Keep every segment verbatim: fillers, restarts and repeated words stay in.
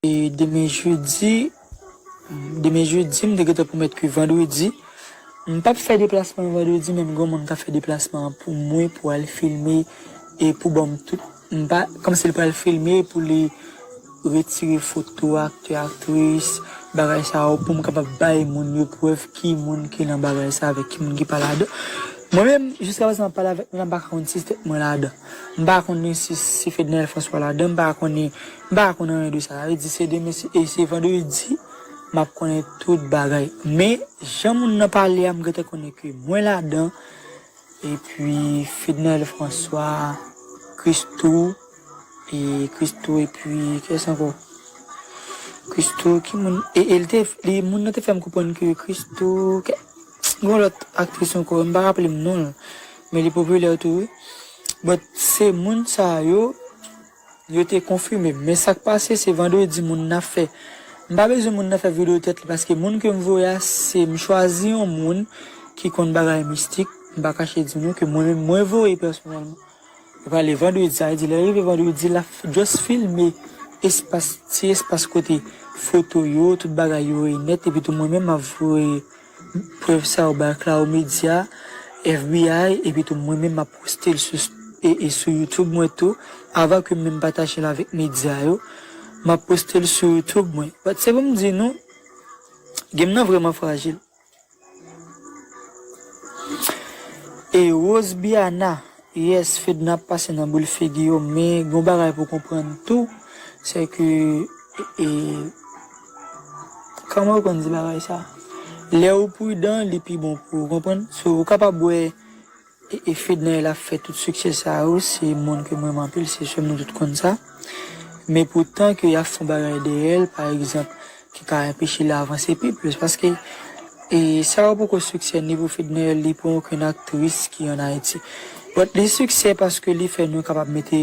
E demen jedi, demen jedi, m te gentan pwomèt ke vandredi, m p ap fè deplasman vandredi, men m gen yon moun k ap fè deplasman an pou mwen, pou al filme e pou ban m tout. M pa, kòmsi li pral filme pou li retire foto aktè, aktris, bagay sa yo, pou m kapab bay moun yo prèv ki moun ki nan bagay sa avèk ki moun ki pa ladan. Mwen menm, jiska prezan, m ap pale avèk nou la, m pa ka konn si se tèt mwen ladan. M pa konnen si, si Fednaelle François ladan, m pa konnen, m pa konn anyen de sa. Sa vle di se demen, se, e se vandredi, m ap konnen tout bagay. Men, jan moun nan pale a, m gentan konnen ke mwen ladan, epi Fednaelle François, Christoo, e Christoo, epi kiyès ankò? Christoo, ki moun? E, e l te, li, moun nan te fè m konprann ke Christoo, ke, gen yon lòt aktris ankò, m pa raple m non l, men li popilè tou, wi. But se moun sa yo, yo te konfime m. Men sa k pase, se vandredi moun nan fè. M pa bezwen moun nan fè videyo tèt li, paske moun ke m voye a, se m chwazi yon moun ki konn bagay mistik. M pa kache di nou ke mwen menm, mwen voye pèsonèlman. Yo prale vandredi, sa vle di lè rive vandredi, l ap just filme espas, ti espas kote foto yo, tout bagay yo ye nèt, epi tou mwen menm m ap voye prèv sa yo bay Claro Media, F B I, epi tou mwen menm m ap poste l sou, e, e sou YouTube mwen tou, avan ke m menm pataje l avèk medya yo, m ap poste l sou YouTube mwen. But se pou m di nou, game nan vrèman frajil. E Rose Biana, yes, Fedna ap pase nan boul figi yo, men gon bagay pou konprann tou, se ke, e, e, kòman yo konn di bagay sa? Lè ou pridan, li pi bon pou ou, konprann? So, ou kapab wè, e, e Fednaelle ap fè tout siksè sa yo, se moun ke m renmen anpil, se sè m, nou tout konn sa. Men poutan ke y ap fè yon bagay dèyè l, pa egzanp, ki ka anpeche l avanse pi plis. Paske, e, sa yo poko siksè ni pou Fednaelle, ni pou okenn aktris ki ann Ayiti. But li siksè paske li fè nou kapab mete,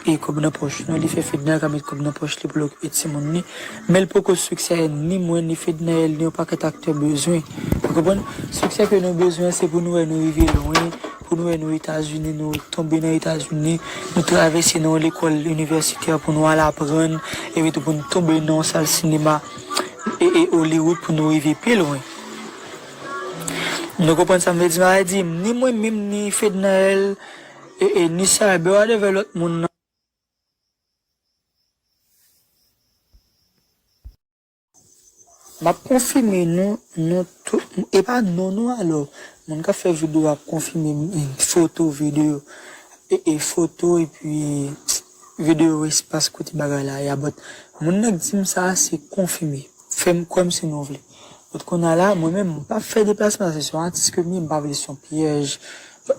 e, kòb nan pòch nou. Li fè Fednaelle ka met kòb nan pòch li pou l okipe timoun li. Men l poko siksè ni mwen, ni Fednaelle, ni yon pakèt aktè bezwen. Ou konprann? Siksè ke nou bezwen, se pou nou wè nou rive lwen, pou nou wè nou Etazini, nou tonbe nan Etazini, nou travèse nan yon lekòl inivèsitè pou nou al aprann, epi tou pou nou tonbe nan yon sal sinema, e, e Hollywood pou nou rive pi lwen. Nou konprann sa m vle di? M a di, ni mwen menm, ni Fednaelle, e, e ni Cyber, whatever lòt moun nan. M ap konfime nou, nou tout, e pa non nou alò. Moun k ap fè videyo ap konfime m, foto, videyo, e, e foto, epi videyo espas kote bagay la ye a. But moun nan k di m sa, se konfime. Fè m kwè m si nou vle. But kounye a la, mwen menm, m p ap fè deplasman, se yon atis ke m ye, m pa vle se yon pyèj.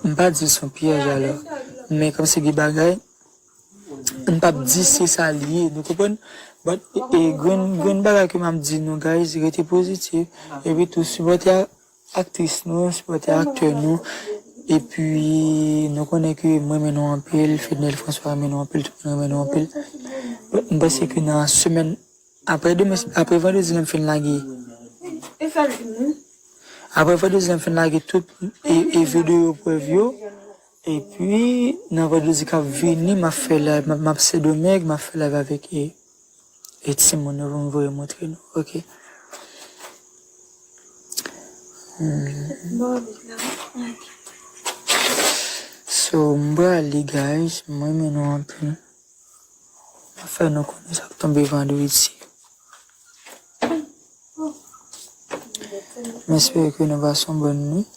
M pa di l se yon pyèj alò. Men kòmsi gen bagay, m p ap di se sa l ye, nou konprann? But, e, e, grenn, grenn bagay ke m ap di nou, guys, rete pozitif, epi tou sipòte a, aktris nou, sipòte aktè nou, epi nou konnen ke mwen renmen nou anpil, Fednaelle François renmen nou anpil, tout moun renmen nou anpil. But, m panse ke nan semèn, apre demen, apre vandredi lè m fin lage, apre vandredi lè m fin lage tout, e, e videyo prèv yo, epi, nan vandredi k ap vini, m ap fè live, m ap, m ap Sendomeng, m ap fè live avèk, e, e timoun yo pou m voye montre nou, oke? Hmm. So, m prale, guys, m renmen nou anpil. M ap fè nou konnen sa k tonbe vandredi. M espere ke nou pase yon bòn nwit.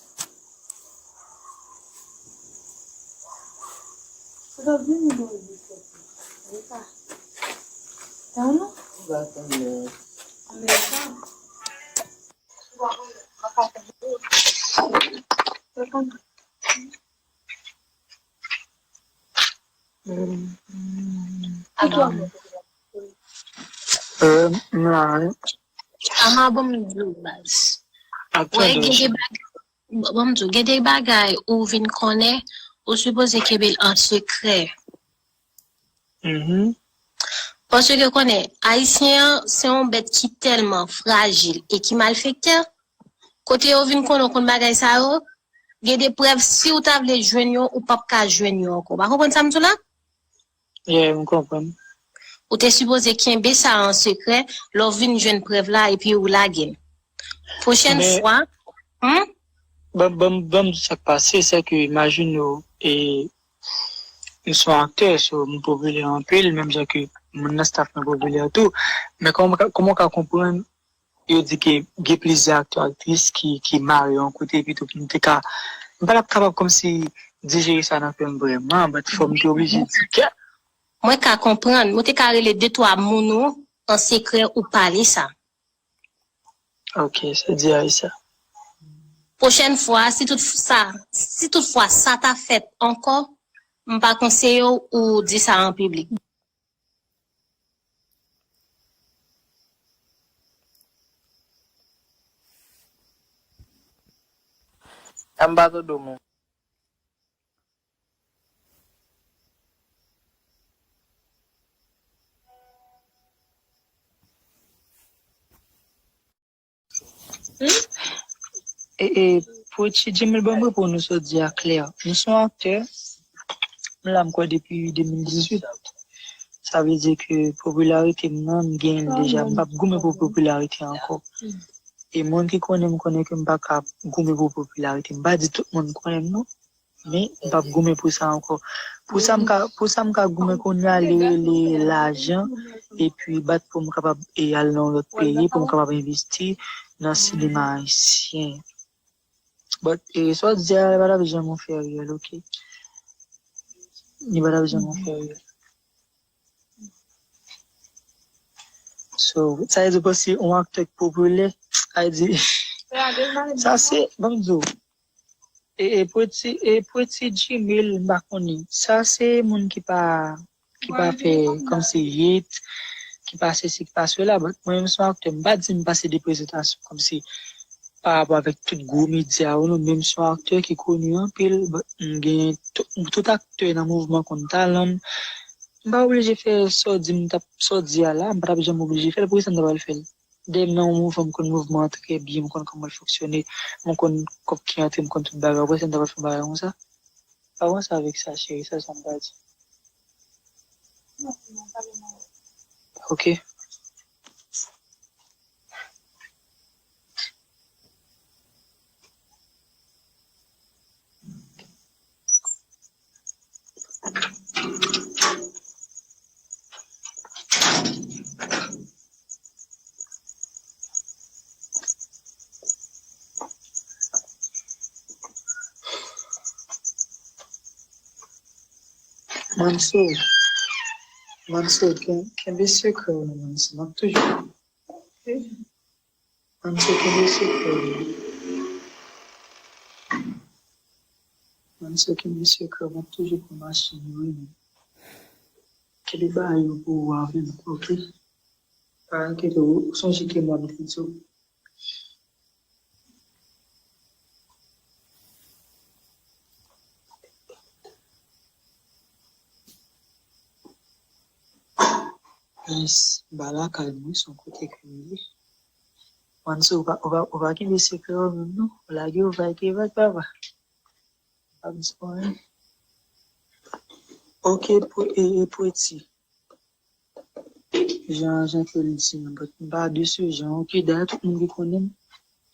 Euh, m la, wi. Ama bon m di w baz. Wè, gen de bagay, bon m di w, gen de bagay ou vin konnen, ou sipoze kenbe l an sekrè. Mhm. Paske konnen, Ayisyen an, se yon bèt ki tèlman frajil e ki malfektè, kote yo vin konnen w konn bagay sa yo, gen de prèv, si w ta vle jwenn yo, ou p ap ka jwenn yo ankò. Ou pa konprann sa m di w la? Yeah, m konprann. Ou te sipoze kenbe sa an sekrè, lè w vin jwenn prèv la epi ou lage l. Pwochèn fwa, hmm? Ban m di sa k pase, se ke imajine w, e, m se yon aktè, so m popilè anpil, menm jan ke moun nan staff mwen popilè tou. Men kòman w ka konprann, yo di ke gen plizyè aktè, aktris ki, ki mare yon kote, epi tou pou m te ka, m pa t ap kapab kòmsi dijere sa nan kè m vrèman, but fò m te oblije di ke. Mwen ka konprann, ou te ka rele de twa moun ou an sekrè ou pale sa. Ok, sa di a sa. Pwochèn fwa, si tout sa, si tout fwa sa ta fèt ankò, m pa konseye w ou di sa an piblik. An m pa tande w, men. E, e, Poetry Jimmy, ban m reponn ou sa w di a klè. M se yon aktè, m la m kwè depi de mil dizuit. Sa vle di ke popilarite m nan, m genyen l deja. M p ap goumen pou popilarite ankò. E moun ki konnen m konnen ke m pa ka goumen pou popilarite. M pa di tout moun konnen m non. Men, m p ap goumen pou sa ankò. Pou sa m ka, pou sa m ka goumen kounye a, li rele lajan, epi bat pou m kapab e al nan yon lòt peyi, pou m kapab envesti nan sinema ayisyen. But, e, sa w di a, li pa t ap janm yon fè reyèl, ok? Li pa t ap janm yon fè reyèl. So, sa vle di w panse yon aktè k popilè, sa vle di, sa se, ban m di w, e, e Poetry, e Poetry Jimmy, m pa konnen. Sa se moun ki pa, ki pa fè kòmsi hit, ki pa sesi, ki pa sela. But mwen menm se yon aktè, m pa di m pase de prezantasyon kòmsi pa rapò avèk tout gwo medya yo non, men m se yon aktè ki koni anpil, but m gen tout, tout aktè nan mouvman konn talan m. M pa oblije fè sa w di m t ap, sa w di a la, m pa t ap janm oblije fè l, poukisa m ta pral fè l? Dèyè m nan yon mouvman, m konn mouvman an trè byen, m konn kòman l fonksyone, m konn kòb ki antre, m konn tout bagay, poukisa m ta pral fè yon bagay konsa? Pa panse avèk sa, cheri, sa se sa m ta di. Ok. Manso, Manso, ken- kenbe sekrè w non, Manso. M ap toujou. Manso, kenbe sekrè w. Manso, kenbe sekrè w. M ap toujou pran machin yo, wi, men. Kenbe bagay yo pou ou avè m, ok? Pa enkyete w, ou sonje ke m abite tou. Yes, ba lakay mwen, se yon kote ke m ye. Manso, ou pa, ou pa, ou pa kenbe sekrè w menm non. Ou lage w vag ke vag, papa. Pa bezwen. Ok, pou, e, e Poetry. Jan, jan ke l di, but m pa de se jan. Ok, dayè tout moun ki konnen m.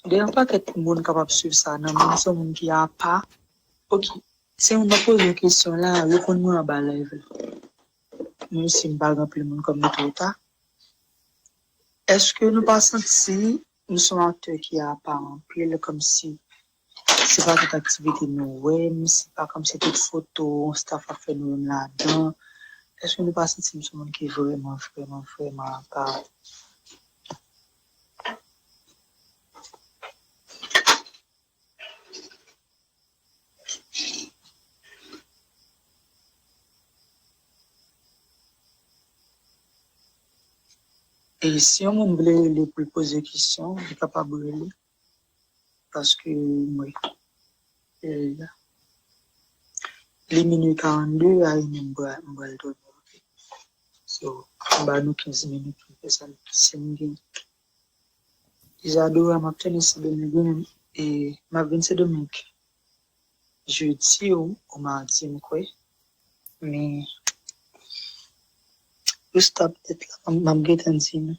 Dayè yon pakèt moun kapab swiv sa nan, men m se yon moun ki apa. Ok, se moun nan poze yon kesyon la, reponn mwen anba live la. Menm si m pa gen anpil moun kòm li twò ta. Èske nou pa santi nou se yon aktè ki apa anpil, kòmsi se pa tout aktivite nou wè m, se pa kòmsi tout foto yon staff ap fè nou menm ladan? Èske nou pa santi m se yon moun ki vrèman, vrèman, vrèman apa? E si yon moun vle rele pou l poze kesyon, li kapab rele. Paske mwen, e, li minui karannde, a inè m pral, m pral dòmi, ok? So, m ba nou kenz minit pou fè sa, si m gen. Isadora, m ap tounen Sendomeng wi, e m ap vin Sendomeng jedi ou, ou madi, m kwè. Men, Yo stop nèt la, m ap gentan di nou.